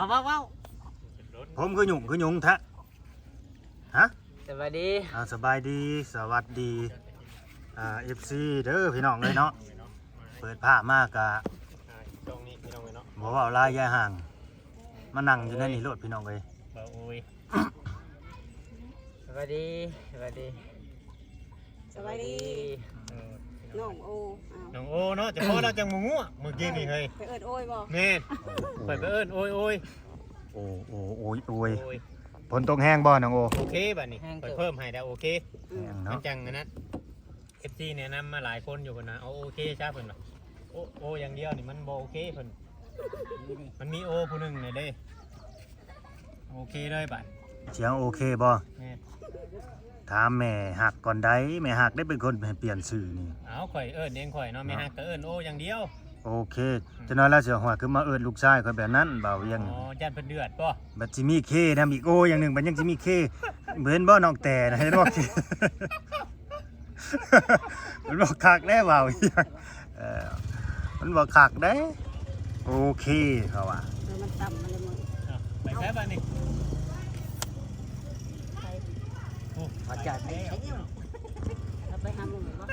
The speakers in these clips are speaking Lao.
ເອົາ ເວົ້າ ເວົ້າ ຜົມຄືຫຍຸ້ງ ຄືຫຍຸ້ງແທ້ ຮະ? ສະບາຍດີ ອ່າ ສະບາຍດີ ສະຫວັດດີ ອ່າ ເອັຟຊີ ເດີພີ່ນ້ອງເອີຍເນາະ ເປີດພາບມາກະ ອ່າ ຊ່ອງນີ້ພີ່ນ້ອງເອີຍເນາະ ບໍ່ເວົ້າຫຼາຍ ຢ່າຫ່າງ ມານັ່ງຢູ່ໃນນີ້ໂລດພີ່ນ້ອງເອີຍ ເວົ້າໂອ້ຍ ສະບາຍດີ ສະບາຍດີ ສະບາຍດີ ເອີ ນ້ອງໂອ ອ້າວ ນ້ອງໂອເນາະ ຈະພໍລາວຈັ່ງບໍ່ງົວ ມື້ກີ້ນີ້ເຮີ້ຍ ໄປເອີ້ນໂອຍບໍ່? ແມ່ນ ຂ້ອຍໄປເອີ້ນໂອຍໂອຍ ໂອ ໂອ ໂອຍ ໂອຍ ໂອຍ ຝົນຕົກແຮງບໍ່ນ້ອງໂອ? ໂອເຄ ບາດນີ້ ແຮງເຕີບ ຂ້ອຍເພີ່ມໃຫ້ແລ້ວ ໂອເຄ ແຮງເນາະ ມັນຈັ່ງອັນນັ້ນ ເອັຟຊີ ແນະນຳມາຫຼາຍຄົນຢູ່ພຸ້ນນະ ເອົາໂອເຄຊະເພິ່ນວ່າ ໂອ ໂອຢ່າງດຽວນີ້ມັນບໍ່ໂອເຄເພິ່ນ ມັນມີໂອຜູ້ໜຶ່ງນີ້ເດ້ ໂອເຄເລີຍບາດ ສຽງໂອເຄບໍ່? ແມ່ນ ຖາມແມ່ຮັກກ່ອນໃດ ແມ່ຮັກໄດ້ເປັນຄົນໃຫ້ປ່ຽນຊື່ນີ້ ເອົາ ຂ້ອຍເອີ້ນເອງຂ້ອຍເນາະ ແມ່ຮັກກໍເອີ້ນໂອຢ່າງດຽວ ໂອເຄ ອືມ ຈັກໜ້ອຍລາວຊິວ່າ ຄືມາເອີ້ນລູກຊາຍຂ້ອຍແບບນັ້ນ ບ່າວວຽງ ອໍ ຢ້ານເພິ່ນເດືອດບໍ່? ບັດຊິມີເຄນຳອີກ ໂອຢ່າງໜຶ່ງ ບັດຍັງຊິມີເຄ ເຫັນບໍ່ນ້ອງແຕ່ນະ ເຫັນບໍ່ເຄ ມັນບໍ່ຄັກແລ້ວ ເວົ້າອີຫຍັງ ເອີ ມັນບໍ່ຄັກເດ້ ໂອເຄ ເຂົາວ່າ ເອີ ມັນຕ່ຳມາແລ້ວ ເອົາ ໄປໃສບາດນີ້? ໂອ້ ມາຈາກໄສ? ເອົາ ໄປຫາໝູ່ບໍ່?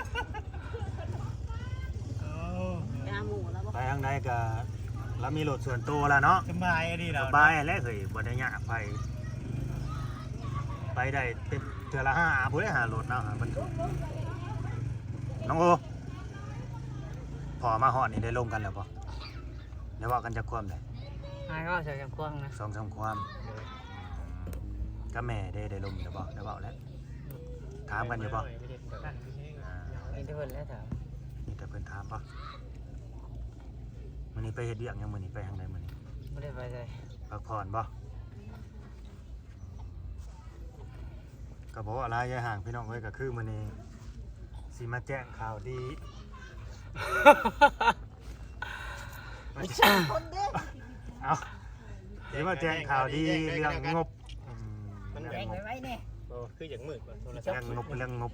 ເອົາ ໄປຫາໝູ່ແລ້ວບໍ່? ໄປທາງໃດກະ ລາວມີລົດສ່ວນໂຕແລ້ວເນາະ ສະບາຍອັນນີ້ລາວ ສະບາຍແລ້ວເຮີ້ຍ ບໍ່ໄດ້ຍາກໃຜ ໄປໄດ້ເຕັມເທື່ອລະຫ້າ ຜູ້ໃດຫາລົດເນາະ ຫາບັນທຸກ ນ້ອງໂອ ພໍມາຮອດນີ້ໄດ້ລົມກັນແລ້ວບໍ່? ໄດ້ເວົ້າກັນຈັກຄວາມໃດ? ຫາເວົ້າສອງສາມຄວາມນະ ສອງສາມຄວາມ ໂດຍ ອືມ ກັບແມ່ເດ້ ໄດ້ລົມແລ້ວບໍ່? ໄດ້ເວົ້າແລ້ວ ອືມ ຖາມກັນຢູ່ບໍ່? ອ່າ ມີແຕ່ເພິ່ນແຫຼະຖາມ ມີແຕ່ເພິ່ນຖາມບໍ່? ມື້ນີ້ໄປເຮັດວຽກຫຍັງ? ມື້ນີ້ໄປທາງໃດມື້ນີ້? ບໍ່ໄດ້ໄປໃສ ພັກຜ່ອນບໍ່? ກໍບໍ່ວ່າຫຼາຍ ຢ່າຫ່າງ ພີ່ນ້ອງເອີຍ ກໍຄືມື້ນີ້ຊິມາແຈ້ງຂ່າວດີ ຄົນເດ້ ເອົາ ຊິມາແຈ້ງຂ່າວດີເລື່ອງງົບ ອືມ ມັນແຈ້ງໄວໆແດ່ ບໍ່ຄືຢາກມືດວ່າໂທລະສັບ ເລື່ອງງົບ ເລື່ອງງົບ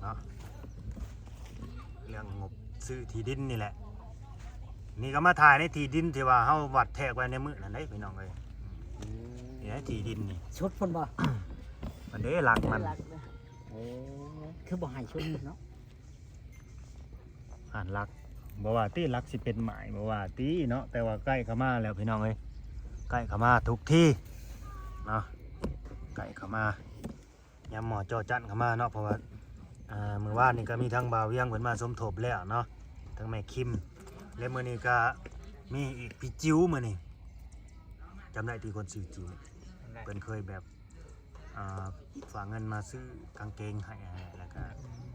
ເນາະ ເລື່ອງງົບຊື້ທີ່ດິນນີ້ແຫຼະ ນີ້ກໍມາຖ່າຍໃນທີ່ດິນທີ່ວ່າເຮົາວັດແທກໄວ້ໃນມື້ນັ້ນເດ້ ພີ່ນ້ອງເອີຍ ອືມ ນີ້ນະທີ່ດິນນີ້ ຊຸດພຸ້ນບໍ່? ອັນເດ້ຫຼັກມັນ ຫຼັກນະ ໂອ້ ຄືບໍ່ໃຫ້ຊຸດເນາະ ອັນຫຼັກ ບໍ່ວ່າຕິ ຫຼັກຊິເປັນໝາຍ ບໍ່ວ່າຕິເນາະ ແຕ່ວ່າໃກ້ເຂົ້າມາແລ້ວ ພີ່ນ້ອງເອີຍ ໃກ້ເຂົ້າມາທຸກທີເນາະ ໃກ້ເຂົ້າມາ ຍາມໝໍ້ຈໍຈັນເຂົ້າມາເນາະ ເພາະວ່າ ອ່າ ມື້ວານນີ້ກໍມີທັງບ່າວວຽງເພິ່ນມາສົມທົບແລ້ວເນາະ ທັງແມ່ຄິມ ແລະ ມື້ນີ້ກໍມີອີກ ພີ່ຈິວ ມື້ນີ້ ຈຳໄດ້ຕິ ຄົນຊື່ຈິວ ເພິ່ນເຄີຍແບບ ອ່າ ຝາກເງິນມາຊື້ກາງເກງໃຫ້ ແລ້ວກໍ ອືມ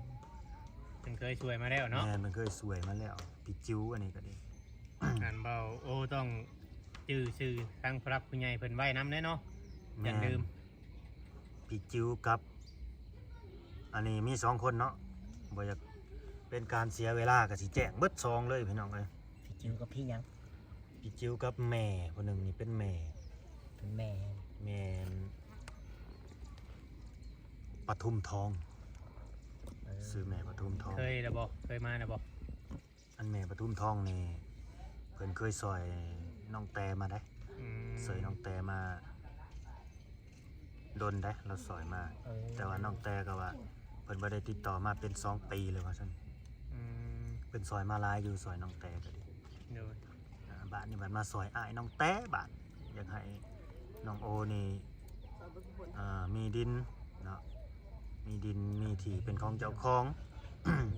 ເພິ່ນເຄີຍຊ່ວຍມາແລ້ວເນາະ ແມ່ນ ເພິ່ນເຄີຍຊ່ວຍມາແລ້ວ ພີ່ຈິວ ອັນນີ້ກໍດີ ອັນເວົ້າ ໂອ້ ຕ້ອງຈື່ຊື່ທາງຜູ້ຫຼັກຜູ້ໃຫຍ່ເພິ່ນໄວ້ນຳເດ້ເນາະ ແມ່ນ ຢ່າລືມ ພີ່ຈິວກັບ ອັນນີ້ມີສອງຄົນເນາະ ບໍ່ຢາກເປັນການເສຍເວລາ ກໍຊິແຈ້ງເບິດສອງເລີຍ ພີ່ນ້ອງເອີຍ ພີ່ຈິວກັບພີ່ຫຍັງ? ພີ່ຈິວກັບແມ່ ຜູ້ໜຶ່ງນີ້ເປັນແມ່ ເປັນແມ່ ແມ່ນປະທຸມທອງ ເອີ ຊື່ແມ່ປະທຸມທອງ ເຄີຍແລ້ວບໍ່? ເຄີຍມາແລ້ວບໍ່? ອັນແມ່ປະທຸມທອງນີ້ ເພິ່ນເຄີຍຊ່ອຍນ້ອງແຕມາໄດ໋ ອືມ ຊ່ອຍນ້ອງແຕມາດົນໄດ໋ ລາວຊ່ອຍມາ ເອີ ແຕ່ວ່ານ້ອງແຕກໍວ່າ ເພິ່ນບໍ່ໄດ້ຕິດຕໍ່ມາເປັນສອງປີແລ້ວວ່າຊັ້ນ ອືມ ເພິ່ນຊ່ອຍມາຫຼາຍຢູ່ ຊ່ອຍນ້ອງແຕກໍດີ ໂດຍ ອ່າ ບາດນີ້ບັດມາຊ່ອຍອ້າຍນ້ອງແຕ ບາດຢາກໃຫ້ນ້ອງໂອນີ້ ອ່າ ມີດິນເນາະ ມີດິນມີທີ່ເປັນຂອງເຈົ້າຂອງ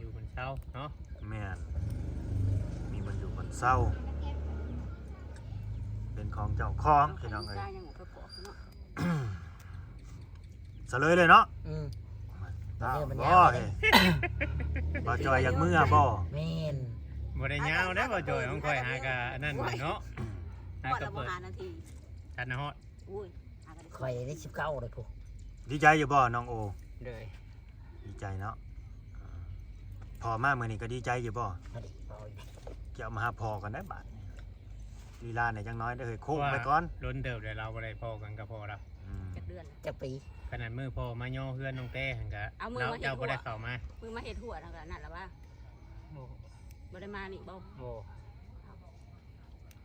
ຢູ່ເພິ່ນເຊົ່າເນາະ ແມ່ນ ມີບ່ອນຢູ່ບ່ອນເຊົ່າ ເປັນຂອງເຈົ້າຂອງ ພີ່ນ້ອງເອີຍ ສະເລີຍເລີຍເນາະ ອືມ ຕາມ ບໍ່ ເອີ ເຮີ້ຍ ບ່າວຈ່ອຍຢາກເມືອບໍ່? ແມ່ນ ບໍ່ໄດ້ຍາວເດ້ບ່າວຈ່ອຍ ຂອງຂ້ອຍຫາກະອັນນັ້ນເນາະ ໂອ້ຍ ຫາກະເປີດ ຮອດແລ້ວບໍ່ ຫ້ານາທີ ທັນນະຮອດ ໂອ້ຍ ຂ້ອຍໄດ້ສິບເກົ້າເລີຍພຸ້ນ ດີໃຈຢູ່ບໍ່ນ້ອງໂອ? ໂດຍ ດີໃຈເນາະ ພໍມາມື້ນີ້ກໍດີໃຈຢູ່ບໍ່? ພໍດີ ພໍຢູ່ ຈະເອົາມາຫາພໍ່ກັນໄດ້ບາດນີ້ ລີລາແດ່ຈັກໜ້ອຍເດີເຮີ້ຍ ໂຄ້ງໄປກ່ອນ ດົນເຕີບແລ້ວ ລາວບໍ່ໄດ້ພໍກັນກັບພໍ່ລາວ ອືມ ຈັກເດືອນ ຈັກປີ ຂະໜາດມື້ພໍ່ມາຍໍເຮືອນນ້ອງແຕຫັ້ນກະ ເອົາມື້ມາເຮັດ ເຈົ້າບໍ່ໄດ້ເຂົ້າມາ ມື້ມາເຮັດຫົວນັ້ນກະນັ້ນລະວ່າ ບໍ່ ບໍ່ໄດ້ມານີ້ບໍ່? ບໍ່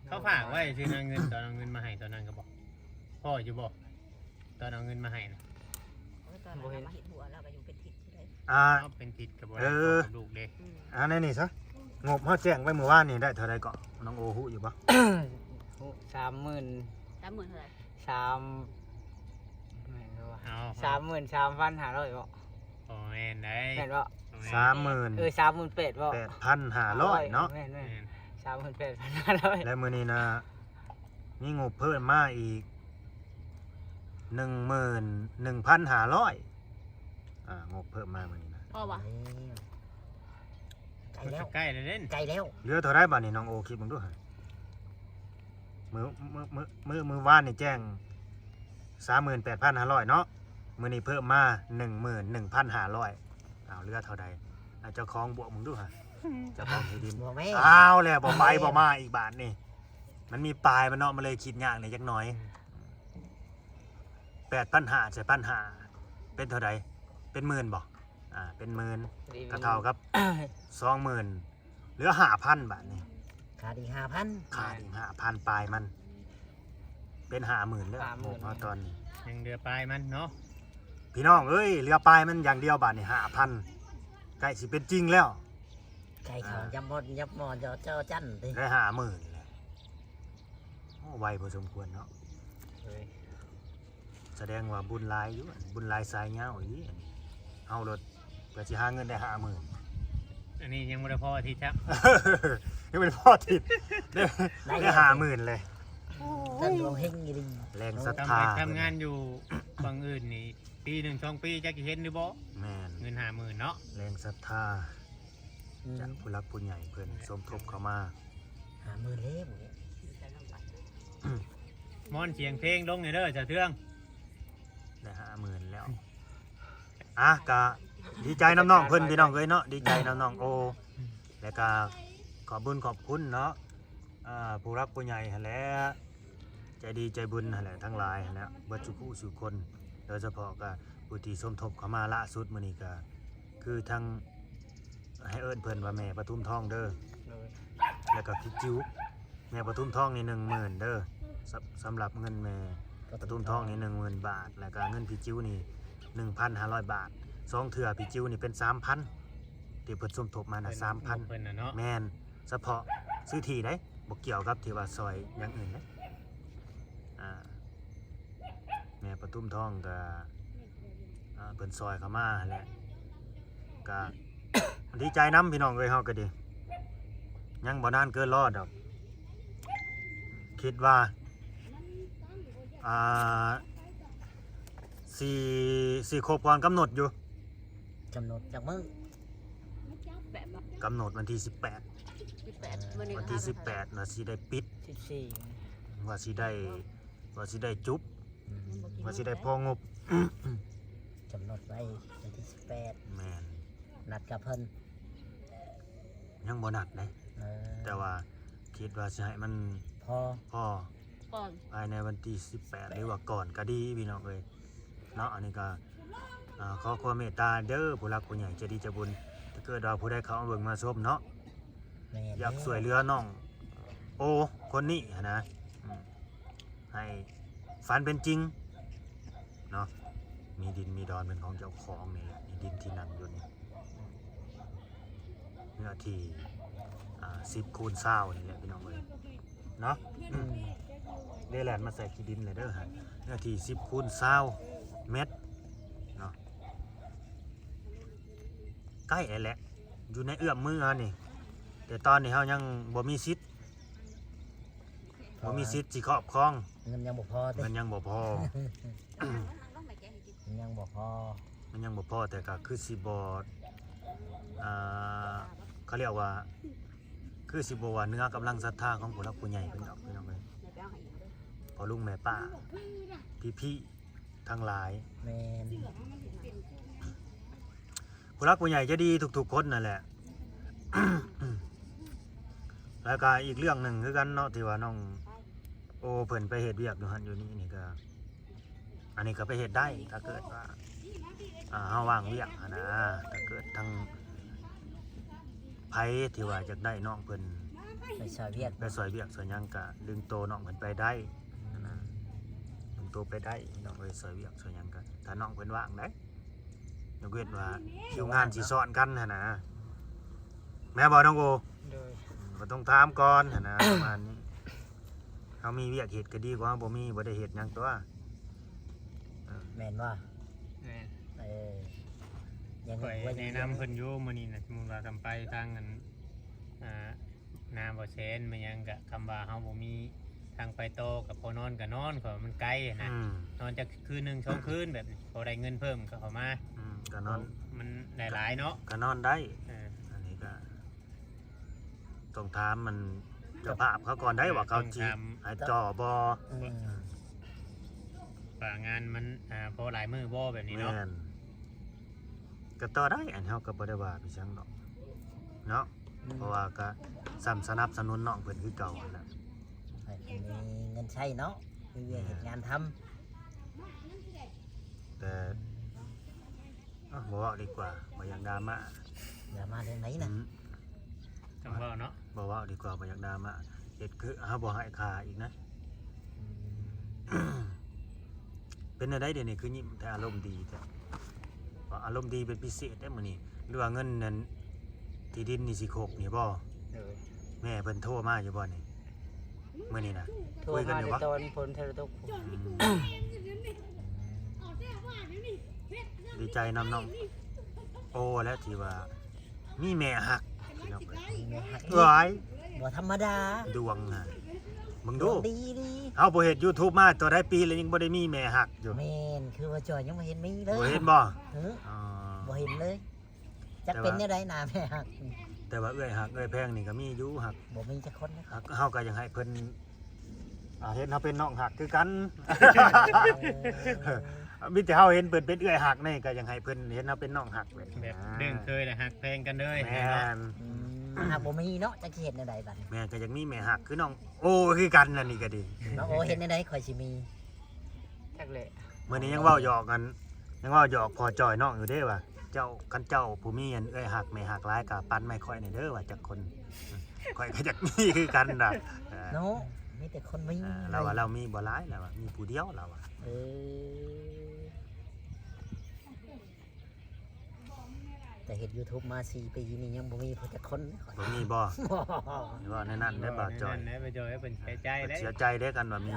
ເຂົາຝາກໄວ້ຊື່ນະ ເງິນ ຕອນເອົາເງິນມາໃຫ້ຕອນນັ້ນກໍບອກ ພໍຢູ່ບໍ່ ຕອນເອົາເງິນມາໃຫ້ນະ? ໂອ້ຍ ຕອນນັ້ນ ບໍ່ເຫັນ ເຮົາມາເຮັດຫົວ ລາວກໍຢູ່ເປັນທິດຢູ່ເດ້. ອ່າ ເຮົາເປັນທິດກໍບໍ່ໄດ້ ເອີ ເຂົ້າກັບລູກເດ້. ອືມ ອ່າ ໃນນີ້ຊະ ງົບເຮົາແຈ້ງໄວ້ມື້ວານນີ້ໄດ້ເທົ່າໃດເກາະ? ນ້ອງໂອຮູ້ຢູ່ບໍ່? ສາມໝື່ນ ສາມໝື່ນເທົ່າໃດ? ສາມ ແມ່ນບໍ່ວະ? ເອົາ ສາມໝື່ນສາມພັນຫ້າຮ້ອຍບໍ່? ບໍ່ແມ່ນໃດ໋ ແມ່ນບໍ່? ບໍ່ແມ່ນ ສາມໝື່ນ ເອີ ສາມໝື່ນແປດບໍ່? ແປດພັນຫ້າຮ້ອຍເນາະ. ແມ່ນໆ ແມ່ນ ສາມໝື່ນແປດພັນຫ້າຮ້ອຍ ແລະມື້ນີ້ນະ ມີງົບເພີ່ມມາອີກ ໜຶ່ງໝື່ນໜຶ່ງພັນຫ້າຮ້ອຍ ອ່າ ງົບເພີ່ມມາມື້ນີ້ນະ. ພໍບໍ່? ໃກ້ແລ້ວ ໃກ້ແລ້ວເດ້ ໃກ້ແລ້ວ. ເຫຼືອເທົ່າໃດບາດນີ້ ນ້ອງໂອຄິດເບິ່ງດູ. ມື້ ມື້ ມື້ ມື້ ມື້ວານນີ້ແຈ້ງສາມໝື່ນແປດພັນຫ້າຮ້ອຍເນາະ ມື້ນີ້ເພີ່ມມາໜຶ່ງໝື່ນໜຶ່ງພັນຫ້າຮ້ອຍ. ເອົາ ເຫຼືອເທົ່າໃດ? ເອົາ ເຈົ້າຂອງບວກເບິ່ງດູຫະ ເຈົ້າຂອງທີ່ດິນ. ບວກແມ່ ເອົາແລ້ວ ບໍ່ໄປບໍ່ມາອີກບາດນີ້. ມັນມີປາຍມັນເນາະ ມັນເລີຍຄິດຍາກແດ່ຈັກໜ້ອຍ. ແປດພັນຫ້າໃສ່ພັນຫ້າ ເປັນເທົ່າໃດ? ເປັນໝື່ນບໍ່? ອ່າ ເປັນໝື່ນ ດີ ກໍເທົ່າກັບ ສອງໝື່ນ ເຫຼືອຫ້າພັນບາດນີ້. ຂາດອີກຫ້າພັນ ຂາດອີກຫ້າພັນປາຍມັນ ເປັນຫ້າໝື່ນແລ້ວ. ຫ້າໝື່ນ ໂອ້ ເຮົາຕອນນີ້ ຍັງເຫຼືອປາຍມັນເນາະ ພີ່ນ້ອງເອີຍ. ເຫຼືອປາຍມັນຢ່າງດຽວບາດນີ້ ຫ້າພັນ ໃກ້ຊິເປັນຈິງແລ້ວ. ໃກ້ເຂົ້າ ອ່າ ຍັບໝໍ້ ຍັບໝໍ້ ເຈົ້າ ເຈົ້າຈັນຕິ ໄດ້ຫ້າໝື່ນແລ້ວ. ໂອ້ ໄວພໍສົມຄວນເນາະ. ເອີຍ ສະແດງວ່າບຸນຫຼາຍຢູ່ ບຸນຫຼາຍສາຍຍາວອີ່ຫຼີ. ເຮົາໂລດ ເພື່ອຊິຫາເງິນໄດ້ຫ້າໝື່ນ ອັນນີ້ຍັງບໍ່ໄດ້ພໍອາທິດຊ້ຳ ຍັງບໍ່ໄດ້ພໍອາທິດ ໄດ້ ໄດ້ ໄດ້ຫ້າໝື່ນເລີຍ. ໂອ້ຍ ດວງເຮັງອີ່ຫຼີ ແຮງສັດທາ ທຳ ເພິ່ນ ທຳງານຢູ່ບັງເອີນນີ້ ປີໜຶ່ງສອງປີ ຈັກຊິເຫັນຫຼືບໍ່? ແມ່ນ ເງິນຫ້າໝື່ນເນາະ ແຮງສັດທາ ອືມ ຈາກຜູ້ຫຼັກຜູ້ໃຫຍ່ເພິ່ນສົມທົບເຂົ້າມາ ຫ້າໝື່ນເລີຍ. ມ້ອນສຽງເພງລົງແດ່ເດີ ສາວເທືອງ ໄດ້ຫ້າໝື່ນແລ້ວ. ອ່ະ ກະດີໃຈນຳນ້ອງເພິ່ນ ພີ່ນ້ອງເອີຍເນາະ ດີໃຈນຳນ້ອງໂອ ແລ້ວກະຂອບບຸນຂອບຄຸນເນາະ ອ່າ ຜູ້ຫຼັກຜູ້ໃຫຍ່ຫັ້ນແຫຼະ ໃຈດີໃຈບຸນຫັ້ນແຫຼະ ທັງຫຼາຍຫັ້ນແຫຼະ ເບິດສູ່ຜູ້ສູ່ຄົນ ໂດຍສະເພາະກະຜູ້ທີ່ສົມທົບເຂົ້າມາລ່າສຸດມື້ນີ້ ກະຄືທັງ ໃຫ້ເອີ້ນເພິ່ນວ່າແມ່ປະທຸມທອງເດີ ໂດຍ ແລ້ວກໍພີ່ຈິ້ວ ແມ່ປະທຸມທອງນີ້ໜຶ່ງໝື່ນເດີ ສຳ ສຳລັບເງິນແມ່ປະທຸມທອງນີ້ໜຶ່ງໝື່ນບາດ ແລ້ວກໍເງິນພີ່ຈິ້ວນີ້ໜຶ່ງພັນຫ້າຮ້ອຍບາດ ສອງເທື່ອພີ່ຈິ້ວນີ້ເປັນສາມພັນ ທີ່ເພິ່ນສົມທົບມານະ ເພິ່ນ ສາມພັນ ເພິ່ນນະເນາະ ແມ່ນ ສະເພາະຊື້ທີ່ເດ້ ບໍ່ກ່ຽວກັບທີ່ວ່າຊ່ອຍຢ່າງອື່ນເດ້ ອ່າ ແມ່ປະທຸມທອງກະ ອ່າ ເພິ່ນຊ່ອຍເຂົ້າມາຫັ້ນແຫຼະ ກະດີໃຈນຳພີ່ນ້ອງເອີຍ ເຮົາກະດີ ຍັງບໍ່ນານເກີນລໍດອກ ຄິດວ່າ ອ່າ ຊິ ຊິຄົບກ່ອນກຳນົດຢູ່. ກຳນົດຈັກມື້? ກຳນົດວັນທີສິບແປດ ສິບແປດ ມື້ນີ້ ວັນທີສິບແປດ ວ່າຊິໄດ້ປິດ ສິບສີ່ ວ່າຊິໄດ້ ວ່າຊິໄດ້ຈຸບ ອືມ ວ່າຊິໄດ້ພໍງົບ ກຳນົດໄວ້ວັນທີສິບແປດ ແມ່ນ ນັດກັບເພິ່ນ ຍັງບໍ່ນັດເດ້ ເອີ ແຕ່ວ່າຄິດວ່າຊິໃຫ້ມັນ ພໍ ພໍ ກ່ອນ ພາຍໃນວັນທີສິບແປດ ຫຼືວ່າກ່ອນກໍດີພີ່ນ້ອງເອີຍເນາະ ອັນນີ້ກໍ ອ່າ ຂໍຄວາມເມດຕາເດີ ຜູ້ຫຼັກຜູ້ໃຫຍ່ໃຈດີໃຈບຸນ ຖ້າເກີດວ່າຜູ້ໃດເຂົ້າມາເບິ່ງມາຊົມເນາະ ແມ່ນ ຢາກຊ່ວຍເຫຼືອນ້ອງໂອຄົນນີ້ຫັ້ນນະ ອືມ ໃຫ້ຝັນເປັນຈິງເນາະ ມີດິນມີດອນເປັນຂອງເຈົ້າຂອງນີ້ແຫຼະ ມີດິນທີ່ນັ່ງຢູ່ນີ້ ເນື້ອທີ່ ອ່າ ສິບຄູນຊາວນີ້ແຫຼະພີ່ນ້ອງເອີຍເນາະ ອືມ ເດ້ແລ່ນມາໃສ່ຂີ້ດິນແລ້ວເດີ ເນື້ອທີ່ສິບຄູນຊາວແມັດເນາະ ໃກ້ແລ້ວແຫຼະ ຢູ່ໃນເອື້ອມມືເຮົານີ້ ແຕ່ຕອນນີ້ເຮົາຍັງບໍ່ມີສິດ ບໍ່ມີສິດຊິຄອບຄອງ ເງິນຍັງບໍ່ພໍຕິ ເງິນຍັງບໍ່ພໍ ມັນຍັງບໍ່ພໍ ມັນຍັງບໍ່ພໍ ແຕ່ກໍຄືຊິບໍ່ ອ່າ ເຂົາຮຽກວ່າ ຄືຊິບໍ່ວ່າເໜືອກຳລັງສັດທາຂອງຜູ້ຫຼັກຜູ້ໃຫຍ່ເພິ່ນດອກ ພີ່ນ້ອງເອີຍ ພໍ່ລຸງແມ່ປ້າ ພີ່ໆ ທັງຫຼາຍ ແມ່ນ ຜູ້ຫຼັກຜູ້ໃຫຍ່ໃຈດີທຸກໆຄົນນັ້ນແຫຼະ ແລ້ວກໍອີກເລື່ອງໜຶ່ງຄືກັນເນາະ ທີ່ວ່ານ້ອງໂອເພິ່ນໄປເຮັດວຽກຢູ່ຫັ້ນຢູ່ນີ້ນີ້ກໍ ອັນນີ້ກໍໄປເຮັດໄດ້ ຖ້າເກີດວ່າ ອ່າ ເຮົາວ່າງວຽກຫັ້ນນະ ຖ້າເກີດທາງໃຜທີ່ວ່າຢາກໄດ້ນ້ອງເພິ່ນ ໄປຊ່ອຍວຽກ ໄປຊ່ອຍວຽກຊ່ອຍຫຍັງກະດຶງໂຕນ້ອງເພິ່ນໄປໄດ້ຫັ້ນນະ ດຶງໂຕໄປໄດ້ ນ້ອງເອີຍ ຊ່ອຍວຽກຊ່ອຍຫຍັງກະ ຖ້ານ້ອງເພິ່ນວ່າງໄດ໋ ຍົກເວັ້ນວ່າຄິວງານຊິຊ້ອນກັນຫັ້ນນະ ແມ່ນບໍ່ນ້ອງໂອ? ໂດຍ ກໍຕ້ອງຖາມກ່ອນຫັ້ນນະ ປະມານນີ້ ເຮົາມີວຽກເຮັດກໍດີກວ່າເຮົາບໍ່ມີ ບໍ່ໄດ້ເຮັດຫຍັງຕົວະ ເອີ ແມ່ນບໍ່? ແມ່ນ ເອີ ຍັງ ຂ້ອຍ ຂ້ອຍແນະນຳເພິ່ນຢູ່ມື້ນີ້ນະ ສົມມຸດວ່າກຳໄປທາງອັນ ອ່າ ນາບໍ່ແຊນມາຫຍັງກະ ຄຳວ່າເຮົາບໍ່ມີທາງໄປຕໍ່ ກະພໍນອນກະນອນ ເພາະວ່າມັນໄກຫັ້ນນະ ອືມ ນອນຈັກຄືນໜຶ່ງສອງຄືນແບບນີ້ ພໍໄດ້ເງິນເພີ່ມກະເຂົ້າມາ ອືມ ກະນອນ ມັນໄດ້ຫຼາຍເນາະ ກະນອນໄດ້ ເອີ ອັນນີ້ກະ ຕ້ອງຖາມມັນເຈົ້າພາບເຂົາກ່ອນໄດ໋ ເອີ ວ່າເຂົາຊິ ຕ້ອງຖາມ ໃຫ້ຕໍ່ບໍ່ ອືມ ວ່າງານມັນ ອ່າ ພໍຫຼາຍມື້ບໍ່ແບບນີ້ເນາະ ແມ່ນ ກະຕໍ່ໄດ້ ອັນເຮົາກະບໍ່ໄດ້ວ່າໄປຫຍັງດອກເນາະ ອືມ ເພາະວ່າກະສ່ຳສະໜັບສະໜູນນ້ອງເພິ່ນຄືເກົ່າຫັ້ນແຫຼະ ໃຫ້ເພິ່ນມີເງິນໃຊ້ເນາະ ມີວຽກເຮັດງານທຳ ແຕ່ ເອີ ບໍ່ເວົ້າດີກວ່າ ບໍ່ຢາກດຣາມາ ດຣາມາເລື່ອງໃດນະ ອືມ ຕ້ອງເວົ້າເນາະ ບໍ່ເວົ້າດີກວ່າ ບໍ່ຢາກດຣາມາ ເຮັດຄືເຮົາບໍ່ໃຫ້ຄ່າອີກນະ ອືມ ເປັນແນວໃດດຽວນີ້ຄືຍິ້ມແທ້ ອາລົມດີແທ້ ອາລົມດີເປັນພິເສດແທ້ມື້ນີ້ ຫຼືວ່າເງິນນັ້ນ ທີ່ດິນນີ້ຊິຄົກນີ້ບໍ່? ໂດຍ ແມ່ເພິ່ນໂທມາຢູ່ບໍ່ນີ້? ມື້ນີ້ນະ ໂທມາ ຄຸຍກັນຢູ່ບໍ່? ຕອນຝົນເທລະຕົກ ອືມ ດີໃຈນຳນ້ອງໂອແລ້ວທີ່ວ່າມີແມ່ຮັກ ແມ່ຮັກ ເອີຍ ບໍ່ທຳມະດາ ດວງນະ ເບິ່ງດູ ດວງດີ ເຮົາບໍ່ເຮັດຢູທູບມາເທົ່າໃດປີແລ້ວ ຍັງບໍ່ໄດ້ມີແມ່ຮັກຢູ່ ແມ່ນ ຄືວ່າຈ່ອຍຍັງບໍ່ເຫັນມີເລີຍ ບໍ່ເຫັນບໍ່? ເອີ ອໍ ບໍ່ເຫັນເລີຍ ຈັກເປັນແນວໃດນະແມ່ຮັກ ແຕ່ວ່າເອື້ອຍຮັກເອື້ອຍແພງນີ້ກໍມີຢູ່ ຮັກ ບໍ່ມີຈັກຄົນນະ ຮັກ ເຮົາກໍຢາກໃຫ້ເພິ່ນ ອ່າ ເຫັນເຮົາເປັນນ້ອງຮັກຄືກັນ ເອີ ມີແຕ່ເຮົາເຫັນເພິ່ນເປັນເອື້ອຍຮັກນີ້ ກໍຢາກໃຫ້ເພິ່ນເຫັນເຮົາເປັນນ້ອງຮັກແບບ ແບບ ອ່າ ເລື່ອງເຄີຍແລ້ວຮັກແພງກັນເລີຍ ແມ່ນ ເນາະ ອືມ ຫາກບໍ່ມີເນາະ ຈັກຊິເຮັດແນວໃດບັດນີ້ ແມ່ນ ກໍຢາກມີແມ່ຮັກຄືນ້ອງໂອຄືກັນນັ້ນນີ້ກໍດີ ນ້ອງໂອເຮັດແນວໃດຂ້ອຍຊິມີ ຈັກແຫຼະ ມື້ນີ້ຍັງເວົ້າຫຍອກກັນ ຍັງເວົ້າຫຍອກພໍ່ຈ່ອຍນ້ອງຢູ່ເດ້ວ່າ ເຈົ້າ ຄັນເຈົ້າຜູ້ມີອັນເອື້ອຍຮັກແມ່ຮັກຫຼາຍກໍປັນມາໃຫ້ຂ້ອຍແດ່ເດີວ່າຈັກຄົນ ຂ້ອຍກໍຢາກມີຄືກັນນະ ເອີ ເນາະ ມີແຕ່ຄົນມີ ເອີ ລາວວ່າລາວມີບໍ່ຫຼາຍ ລາວວ່າມີຜູ້ດຽວ ລາວວ່າ ເອີ ແຕ່ເຮັດຢູທູບມາສີ່ປີນີ້ຍັງບໍ່ມີຜູ້ຈັກຄົນເດ້ຂ້ອຍ ບໍ່ມີບໍ່? ບໍ່ ເວົ້າແນວນັ້ນໄດ້ບ່າວຈ່ອຍ ເວົ້າແນວນັ້ນໄດ້ບ່າວຈ່ອຍ ເພິ່ນເສຍໃຈເດ້ ເພິ່ນເສຍໃຈເດ້ຄັນວ່າມີ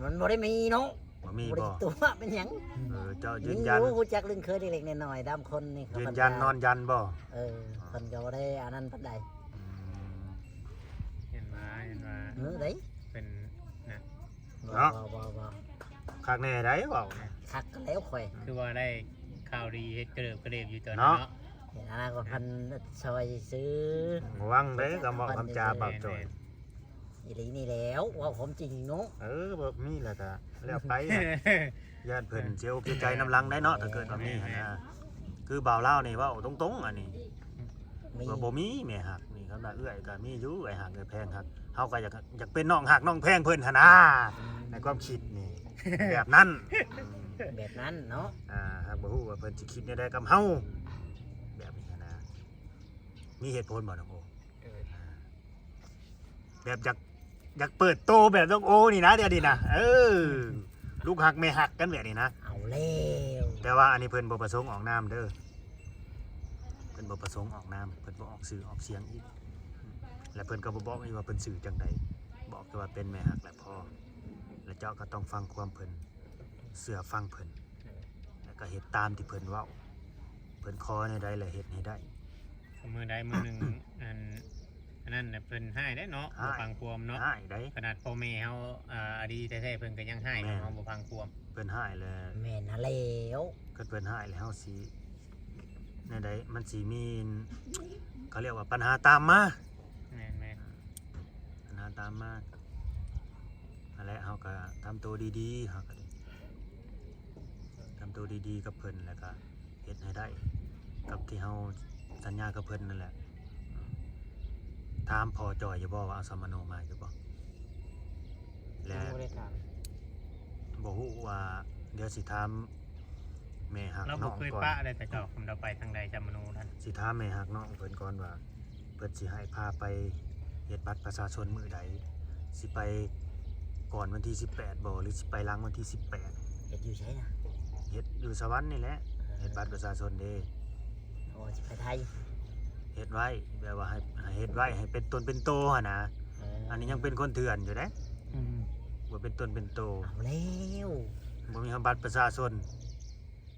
ມັນບໍ່ໄດ້ມີເນາະ ບໍ່ມີບໍ່? ບໍ່ໄດ້ຕົວະເປັນຫຍັງ ເອີ ເຈົ້າຢືນຢັນ ມີຢູ່ ຮູ້ຈັກລຶ້ງເຄີຍເລັກໆນ້ອຍໆດາມຄົນນີ້ ຢືນຢັນນອນຢັນບໍ່? ເອີ ອໍ ເພິ່ນກໍບໍ່ໄດ້ອັນນັ້ນປານໃດ ອືມ ເຫັນວ່າ ເຫັນວ່າ ເອີ ໄດ້ ເປັນນະ ເນາະ ບໍ່ ບໍ່ ບໍ່ ຄັກແນ່ໃດເວົ້າ ຄັກກໍແລ້ວຂ້ອຍ ຄືວ່າໄດ້ຂ່າວດີເຮັດກະເລີບກະເລບຢູ່ຕອນນີ້ເນາະ ເນາະ ເຫັນອະນາຄົດເພິ່ນຊ່ອຍຊື່ ລະວັງເດ້ຄຳເວົ້າຄຳຈາບ່າວຈ່ອຍ ແມ່ນໆ ອີ່ຫຼີນີ້ແລ້ວ ເວົ້າຄວາມຈິງເນາະ ເອີ ບໍ່ມີແລ້ວກະແລ້ວໄປ ຢ້ານເພິ່ນເສຍອົກເສຍໃຈນຳຫຼັງໄດ໋ເນາະ ຖ້າເກີດວ່າມີຫັ້ນນະ ຄືບ່າວລາວນີ້ເວົ້າຕົງໆ ອັນນີ້ ມີ ວ່າບໍ່ມີແມ່ຮັກນີ້ ຄັນວ່າເອື້ອຍກໍມີຢູ່ ເອື້ອຍຮັກເອື້ອຍແພງ ຮັກ ເຮົາກໍຢາກ ຢາກເປັນນ້ອງຮັກນ້ອງແພງເພິ່ນຫັ້ນນາ ອືມ ໃນຄວາມຄິດນີ້ ແບບນັ້ນ ແບບນັ້ນເນາະ ອ່າ ຫາກບໍ່ຮູ້ວ່າເພິ່ນຊິຄິດແນວໃດກັບເຮົາ ແບບນີ້ຫັ້ນນາ ມີເຫດຜົນບໍ່ນ້ອງໂອ? ເອີ ອ່າ ແບບຢາກ ຢາກເປີດໂຕແບບນ້ອງໂອນີ້ນະ ດຽວນີ້ນະ ເອີ ລູກຮັກແມ່ຮັກກັນແບບນີ້ນະ ເອົາແລ້ວ ແຕ່ວ່າອັນນີ້ເພິ່ນບໍ່ປະສົງອອກນາມເດີ ເພິ່ນບໍ່ປະສົງອອກນາມ ເພິ່ນບໍ່ອອກຊື່ອອກສຽງອີກ ແລະເພິ່ນກໍບໍ່ບອກອີກວ່າເພິ່ນຊື່ຈັ່ງໃດ ບອກແຕ່ວ່າເປັນແມ່ຮັກແຫຼະພໍ ແລະເຈົ້າກໍຕ້ອງຟັງຄວາມເພິ່ນ ເຊື່ອຟັງເພິ່ນ ແລ້ວກໍເຮັດຕາມທີ່ເພິ່ນເວົ້າ ເພິ່ນຂໍແນວໃດແລ້ວເຮັດໃຫ້ໄດ້ ມື້ໃດມື້ໜຶ່ງ ອັນ ອັນນັ້ນນະ ເພິ່ນຮ້າຍເດ້ເນາະ ຮ້າຍ ບໍ່ຟັງຄວາມເນາະ ຮ້າຍໃດ ຂະໜາດພໍ່ແມ່ເຮົາ ອ່າ ອາ ດີແທ້ໆ ເພິ່ນກໍຍັງຮ້າຍ ແມ່ນ ເຮົາບໍ່ຟັງຄວາມ ເພິ່ນຮ້າຍແລ້ວ ແມ່ນຫັ້ນແລ້ວ ຄັນເພິ່ນຮ້າຍແລ້ວເຮົາຊິ ແນວໃດ ມັນຊິມີ ເຂົາຮຽກວ່າປັນຫາຕາມມາ ແມ່ນໆ ປັນຫາຕາມມາ ຫັ້ນແຫຼະ ເຮົາກໍທຳໂຕດີໆ ເຮົາກໍໄດ້ທຳໂຕດີໆກັບເພິ່ນ ແລ້ວກໍເຮັດໃຫ້ໄດ້ກັບທີ່ເຮົາສັນຍາກັບເພິ່ນນັ້ນແຫຼະ ຖາມພໍ່ຈ່ອຍຢູ່ບໍ່ວ່າເອົາສຳມະໂນມາຢູ່ບໍ່? ແລະ ຍັງບໍ່ໄດ້ຖາມ ບໍ່ຮູ້ວ່າ ດຽວຊິຖາມແມ່ຮັກນ້ອງກ່ອນ ລາວບໍ່ເຄີຍປະໄດ້ ແຕ່ເຈົ້າ ເພິ່ນເອົາໄປທາງໃດສຳມະໂນນັ້ນ ຊິຖາມແມ່ຮັກນ້ອງເພິ່ນກ່ອນວ່າ ເພິ່ນຊິໃຫ້ພາໄປ ເຮັດບັດປະຊາຊົນມື້ໃດ? ຊິໄປກ່ອນວັນທີສິບແປດບໍ່ ຫຼື ຊິໄປຫຼັງວັນທີສິບແປດ? ເຮັດຢູ່ໃສນະ? ເຮັດຢູ່ສະຫວັນນີ້ແຫຼະ. ເອີ ເຮັດບັດປະຊາຊົນເດ້. ໂອ້ ຊິໄປໄທ? ເຮັດໄວ້ ແບບວ່າໃຫ້ ໃຫ້ເຮັດໄວ້ໃຫ້ເປັນຕົນເປັນໂຕຫັ້ນນະ. ເອີ ອັນນີ້ຍັງເປັນຄົນເຖື່ອນຢູ່ເດ້. ອືມ ບໍ່ເປັນຕົນເປັນໂຕ. ເອົາແລ້ວ ບໍ່ມີບັດປະຊາຊົນ.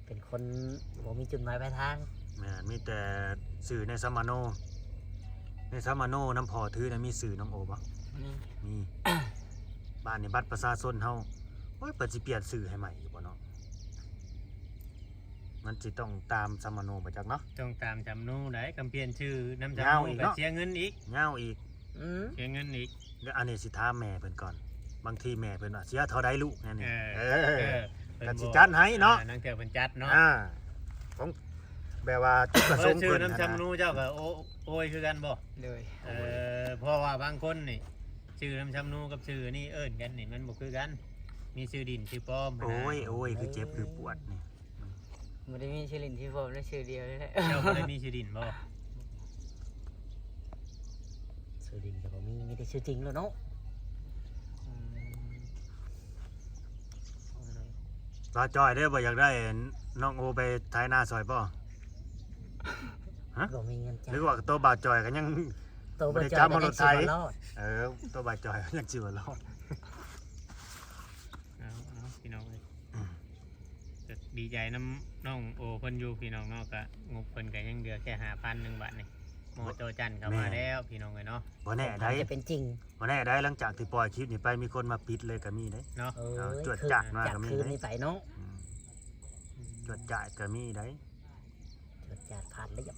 ເປັນຄົນບໍ່ມີຈຸດໝາຍປາຍທາງ. ແມ່ນ ມີແຕ່ຊື່ໃນສຳມະໂນ ໃນສຳມະໂນນຳພໍ່ຖືນະ ມີຊື່ນ້ອງໂອບໍ່? ມີ ມີ. ບາດນີ້ບັດປະຊາຊົນເຮົາ ໂອ້ຍ ເພິ່ນຊິປ່ຽນຊື່ໃຫ້ໃໝ່ຢູ່ບໍ່ເນາະ? ມັນຊິຕ້ອງຕາມສຳມະໂນບໍ່ຈັກເນາະ? ຕ້ອງຕາມສຳມະໂນໃດ໋ ກຳປ່ຽນຊື່ນຳສຳມະໂນ ຍາວອີກເນາະ ກະເສຍເງິນອີກ. ຍາວອີກ. ອືມ ເສຍເງິນອີກ. ດຽວອັນນີ້ຊິຖາມແມ່ເພິ່ນກ່ອນ ບາງທີແມ່ເພິ່ນວ່າເສຍເທົ່າໃດລູກແນວນີ້. ເອີ ເອີ ເອີ ເພິ່ນກໍຊິຈັດໃຫ້ເນາະ. ອ່າ ນາງເທື່ອເພິ່ນຈັດເນາະ. ອ່າ ຂອງ ແບບວ່າຈຸດປະສົງເພິ່ນນຳຊຳນູເຈົ້າກໍໂອ ໂອຍຄືກັນບໍ່? ໂດຍ. ເອີ ເພາະວ່າບາງຄົນນີ້ຊື່ນຳຊຳນູກັບຊື່ນີ້ເອີ້ນກັນນີ້ມັນບໍ່ຄືກັນ ມີຊື່ດິນຊື່ປອມ. ໂອຍ ໂອຍ ຄືເຈັບຄືປວດນີ້. ບໍ່ໄດ້ມີຊື່ຫຼິ້ນຊື່ພ້ອມ ແຕ່ຊື່ດຽວນີ້ແຫຼະ. ເຈົ້າບໍ່ໄດ້ມີຊື່ດິນບໍ່? ຊື່ດິນກໍບໍ່ມີ ມີແຕ່ຊື່ຈິງໂລດເນາະ. ອືມ ບ່າວຈ່ອຍເດ້ ບໍ່ຢາກໄດ້ນ້ອງໂອໄປໄຖນາຊ່ອຍບໍ່? ຮະ? ບໍ່ມີເງິນຈ້າງ. ຫຼືວ່າໂຕບ່າວຈ່ອຍກໍຍັງບໍ່ໄດ້ຈັບມາລົດໄຖ. ເອີ ໂຕບ່າວຈ່ອຍກໍຍັງຊິບໍ່ລອດ. ເອົາ ເອົາ ພີ່ນ້ອງເອີຍ ອືມ ກໍດີໃຈນຳນ້ອງໂອເພິ່ນຢູ່ພີ່ນ້ອງເນາະ. ກະງົບເພິ່ນກະຍັງເຫຼືອແຄ່ຫ້າພັນໜຶ່ງບາດນີ້ ໝໍ່ຈໍຈັນເຂົ້າມາແລ້ວ ແມ່ນ ພີ່ນ້ອງເອີຍເນາະ. ບໍ່ແນ່ໃດ໋ ຈະເປັນຈິງ ບໍ່ແນ່ໃດ໋ ຫຼັງຈາກທີ່ປ່ອຍຄລິບນີ້ໄປ ມີຄົນມາປິດເລີຍກະມີເດ້ເນາະ. ເອີ ຈວດຈາດມາກະມີເດ້ ຈາກຄືນນີ້ໄປເນາະ. ອືມ ອືມ ຈວດຈາດກະມີໃດ໋. ຈວດຈາດຜ່ານລຽບ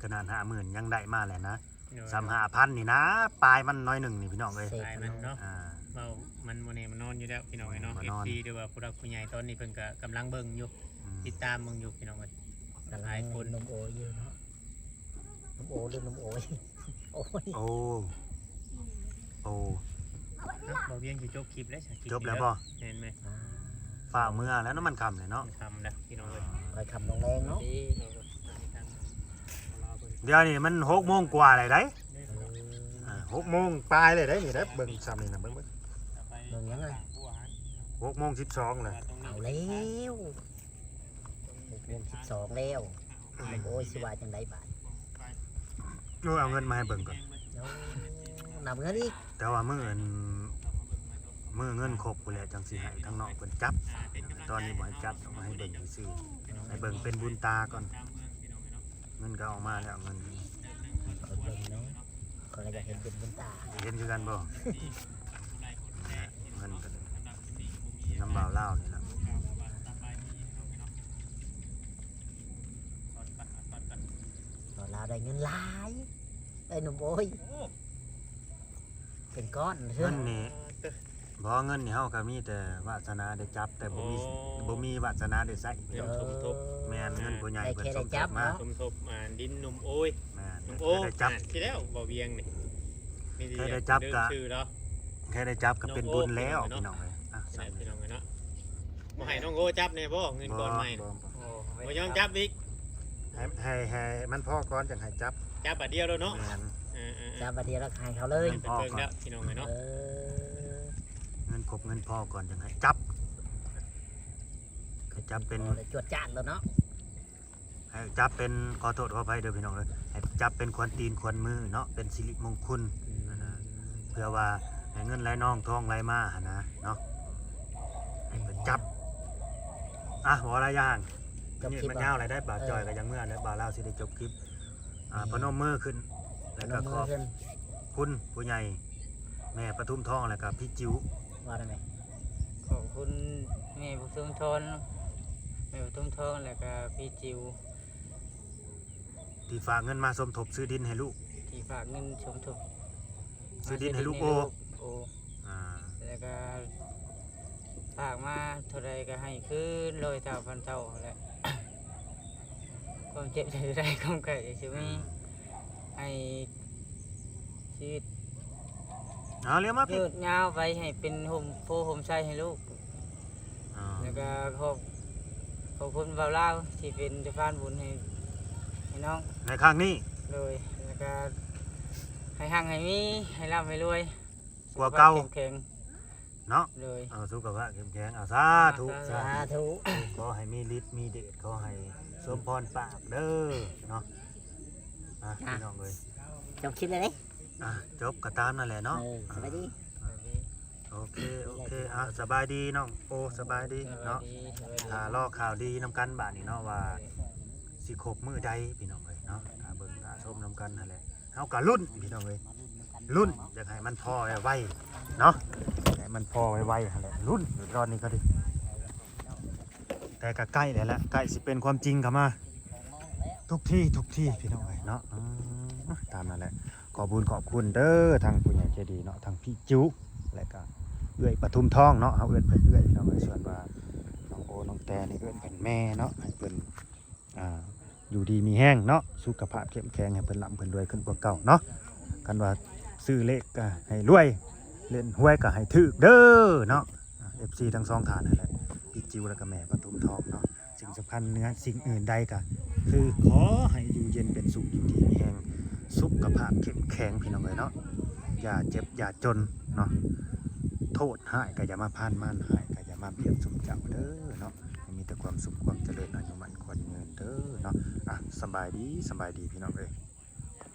ຂະໜາດຫ້າໝື່ນຍັງໄດ້ມາແລ້ວນະ. ໂດຍ ສ່ຳຫ້າພັນນີ້ນະ ປາຍມັນໜ້ອຍໜຶ່ງນີ້ພີ່ນ້ອງເອີຍ ປາຍມັນເນາະ. ອ່າ ເວົ້າມັນບໍ່ແນ່ບໍ່ນອນຢູ່ແລ້ວພີ່ນ້ອງເອີຍເນາະ. ເອັຟຊີ ຫຼືວ່າຜູ້ຫຼັກຜູ້ໃຫຍ່ຕອນນີ້ເພິ່ນກະກຳລັງເບິ່ງຢູ່ ອືມ ຕິດຕາມເບິ່ງຢູ່ພີ່ນ້ອງເອີຍ. ກຳລັງ ຫຼາຍຄົນ ໜຸ່ມໂອຢູ່ເນາະ. ໜຸ່ມໂອ ຫຼື ໜຸ່ມໂອຍ? ໂອ້ຍ ໂອ ໂອ ເນາະ. ບໍ່ວຽງຊິຈົບຄລິບແລ້ວ ຈົບແລ້ວບໍ່? ແມ່ນແມ່ນ. ອ່າ ຟ້າວເມືອແລ້ວເນາະ ມັນຄ່ຳແລ້ວເນາະ. ມັນຄ່ຳແລ້ວພີ່ນ້ອງເອີຍ ຄ່ອຍຄ່ຳລົງແລງເນາະ. ດຽວນີ້ມັນຫົກໂມງກວ່າແລ້ວໃດ໋. ເອີ ອ່າ ຫົກໂມງປາຍແລ້ວໃດ໋ ນີ້ເດ້. ເບິ່ງຊ່ຳນີ້ນະ ເບິ່ງ ເບິ່ງ ເບິ່ງຫຍັງນະ? ຫົກໂມງສິບສອງແລ້ວ. ເອົາແລ້ວ ຫົກໂມງສິບສອງແລ້ວ. ອືມ ໂອ້ຍ ຊິວ່າຈັ່ງໃດບາດ? ເອີ ເອົາເງິນມາໃຫ້ເບິ່ງກ່ອນ. ໂອ້ ນັບເງິນອີກ. ແຕ່ວ່າມື້ອັນ ມື້ເງິນຄົບພຸ້ນແຫຼະ ຈັ່ງຊິໃຫ້ທາງນ້ອງເພິ່ນຈັບ. ຕອນນີ້ບໍ່ໃຫ້ຈັບ ເອົາມາໃຫ້ເບິ່ງຊື່ໆ ໃຫ້ເບິ່ງເປັນບຸນຕາກ່ອນ. ເງິນກໍອອກມາແລ້ວ ເງິນ ຂ້ອຍເບິ່ງເນາະ ຂ້ອຍກໍຢາກເຫັນເປັນບຸນຕາ. ເຫັນຄືກັນບໍ່? ເງິນກໍນຳບ່າວລາວນີ້ລະ. ບ່າວລາວໄດ້ເງິນຫຼາຍ ໄດ້ໜຸ່ມໂອຍ ເປັນກ້ອນ. ເງິນນີ້ ບໍ່ ເງິນນີ້ເຮົາກໍມີແຕ່ວາສະໜາໄດ້ຈັບ ແຕ່ບໍ່ມີ ບໍ່ມີວາສະໜາໄດ້ໃຊ້. ເງິນສົມທົບ. ແມ່ນ ເງິນຜູ້ໃຫຍ່ເພິ່ນສົມທົບມາ ສົມທົບ ອ່າ ດິນໜຸ່ມໂອຍ. ແມ່ນ ໜຸ່ມໂອ ໄດ້ຈັບ. ອ່າ ທີ່ແລ້ວບໍ່ວຽງນີ້ ແຄ່ໄດ້ຈັບກໍ ແຄ່ໄດ້ຈັບກໍເປັນບຸນແລ້ວ ພີ່ນ້ອງເອີຍ. ອ່ະ ພີ່ນ້ອງເອີຍເນາະ ບໍ່ໃຫ້ນ້ອງໂອຈັບແດ່ບໍ່ ເງິນກ້ອນໃໝ່? ບໍ່ ບໍ່ ບໍ່ຍອມຈັບອີກ. ໃຫ້ ໃຫ້ ໃຫ້ມັນພໍກ່ອນຈັ່ງໃຫ້ຈັບ. ຈັບບາດດຽວໂລດເນາະ. ແມ່ນ ເອີໆໆ ຈັບບາດດຽວແລ້ວໃຫ້ເຂົາເລີຍ. ເງິນເພິ່ນເບິ່ງແລ້ວພີ່ນ້ອງເອີຍເນາະ. ເອີ ເງິນຄົບເງິນພໍກ່ອນຈັ່ງໃຫ້ຈັບ. ໃຫ້ຈັບເປັນ ໂອ້ ໄດ້ຈວດຈ້ານໂລດເນາະ. ໃຫ້ຈັບເປັນ ຂໍໂທດຂໍອະໄພເດີພີ່ນ້ອງເອີຍ ໃຫ້ຈັບເປັນຂວັນຕີນຂວັນມືເນາະ ເປັນສິລິມົງຄຸນ. ອືມ ເພື່ອວ່າໃຫ້ເງິນໄຫຼນອງທອງໄຫຼມາຫັ້ນນະເນາະ ໃຫ້ເພິ່ນຈັບ. ອ່ະ ບໍ່ຫຼາຍຢ່າງ ຈົບຄລິບ ມັນຍາວຫຼາຍໄດ໋. ບ່າວຈ່ອຍກໍຢາກເມືອແລ້ວ ບ່າວລາວຊິໄດ້ຈົບຄລິບ. ອ່າ ພະນົມມືຂຶ້ນ ແລ້ວກໍຂອບຄຸນຜູ້ໃຫຍ່ ແມ່ປະທຸມທອງ ແລ້ວກໍພີ່ຈິວ. ວ່າໄດ້ໄໝ? ຂອບຄຸນແມ່ປະທຸມທອງ ແມ່ປະທຸມທອງ ແລ້ວກໍພີ່ຈິວ ທີ່ຝາກເງິນມາສົມທົບຊື້ດິນໃຫ້ລູກ ທີ່ຝາກເງິນສົມທົບ ຊື້ດິນໃຫ້ລູກໂອ. ໂອ ອ່າ ແລ້ວກໍຝາກມາເທົ່າໃດກໍໃຫ້ຄືນຮ້ອຍເທົ່າພັນເທົ່າແຫຼະ. ຄວາມເຈັບຈະໄດ້ ຄວາມໄຂ້ຈະມີ ອືມ ໃຫ້ຊີວິດ ເອົາ ລຽວມາພີ້ ຍືດຍາວໄປ ໃຫ້ເປັນຮົ່ມໂພຮົ່ມໄຊໃຫ້ລູກ. ອ່າ ແລ້ວກໍຂອບ ຂອບຄຸນບ່າວລາວທີ່ເປັນສະພານບຸນໃຫ້ ໃຫ້ນ້ອງໃນຄັ້ງນີ້. ໂດຍ ແລ້ວກໍ ໃຫ້ຮັ່ງໃຫ້ມີ ໃຫ້ລ່ຳໃຫ້ລວຍ ກວ່າເກົ່າ ສຸຂະພາບເຂັ້ມແຂງ ເນາະ ໂດຍ ເອົາ ສຸຂະພາບເຂັ້ມແຂງ ເອົາ ສາທຸ ສາທຸ ສາທຸ ຂໍໃຫ້ມີລິດມີເດດ ຂໍໃຫ້ສົມພອນປາກເດີເນາະ ອ່ະ ອ່ະ ພີ່ນ້ອງເອີຍ ຈົບຄລິບແລ້ວເດ້ ອ່ະ ຈົບກໍຕາມນັ້ນແຫຼະເນາະ ເອີ ສະບາຍດີ ອ່ະ ໂອເຄ ໂອເຄ ອ່ະ ສະບາຍດີນ້ອງໂອ ສະບາຍດີເນາະ ສະບາຍດີ ຖ້າລໍຂ່າວດີນຳກັນບາດນີ້ເນາະ ວ່າຊິຄົບມື້ໃດພີ່ນ້ອງເອີຍເນາະ ຖ້າເບິ່ງຖ້າຊົມນຳກັນຫັ້ນແຫຼະ ເຮົາກໍລຸ້ນພີ່ນ້ອງເອີຍ ລຸ້ນ ຢາກໃຫ້ມັນພໍໄວໆເນາະ ໃຫ້ມັນພໍໄວໆຫັ້ນແຫຼະ ລຸ້ນຢູ່ຕອນນີ້ກໍດີ ແຕ່ກໍໃກ້ແລ້ວແຫຼະ ໃກ້ຊິເປັນຄວາມຈິງເຂົ້າມາ ທຸກທີ່ ທຸກທີ່ພີ່ນ້ອງເອີຍເນາະ ອືມ ຕາມນັ້ນແຫຼະ ຂອບບຸນຂອບຄຸນເດີ ທາງຜູ້ໃຫຍ່ໃຈດີເນາະ ທາງພີ່ຈິວ ແລະກະເອື້ອຍປະທຸມທອງເນາະ ເຮົາເອີ້ນເພິ່ນເອື້ອຍພີ່ນ້ອງເອີຍ ສ່ວນວ່ານ້ອງໂອ ນ້ອງແຕນີ້ເອີ້ນເພິ່ນແມ່ເນາະ ໃຫ້ເພິ່ນ ອ່າ ຢູ່ດີມີແຮງເນາະ ສຸຂະພາບເຂັ້ມແຂງ ໃຫ້ເພິ່ນລ່ຳເພິ່ນລວຍຂຶ້ນກວ່າເກົ່າເນາະ ຄັນວ່າຊື້ເລກກໍໃຫ້ລວຍ ຫຼິ້ນຫວຍກໍໃຫ້ຖືກເດີເນາະ ອ່າ ເອັຟຊີທັງສອງທ່ານຫັ້ນແຫຼະ ພີ່ຈິວ ແລະກະແມ່ປະທຸມທອງເນາະ ສິ່ງສຳຄັນເໜືອສິ່ງອື່ນໃດກໍຄື ຂໍໃຫ້ຢູ່ເຢັນເປັນສຸກ ຢູ່ດີມີແຮງ ສຸຂະພາບເຂັ້ມແຂງພີ່ນ້ອງເອີຍເນາະ ຢ່າເຈັບຢ່າຈົນເນາະ ໂທດຮ້າຍກໍຢ່າມາຜ່ານ ມານຮ້າຍກໍຢ່າມາບຽດຊຸມເຈົ້າເດີເນາະ ໃຫ້ມີແຕ່ຄວາມສຸກຄວາມຈະເລີນ ອາຍຸໝັ້ນຂວັນຍືນເດີເນາະ ອ່ະ ສະບາຍດີ ສະບາຍດີພີ່ນ້ອງເອີຍ.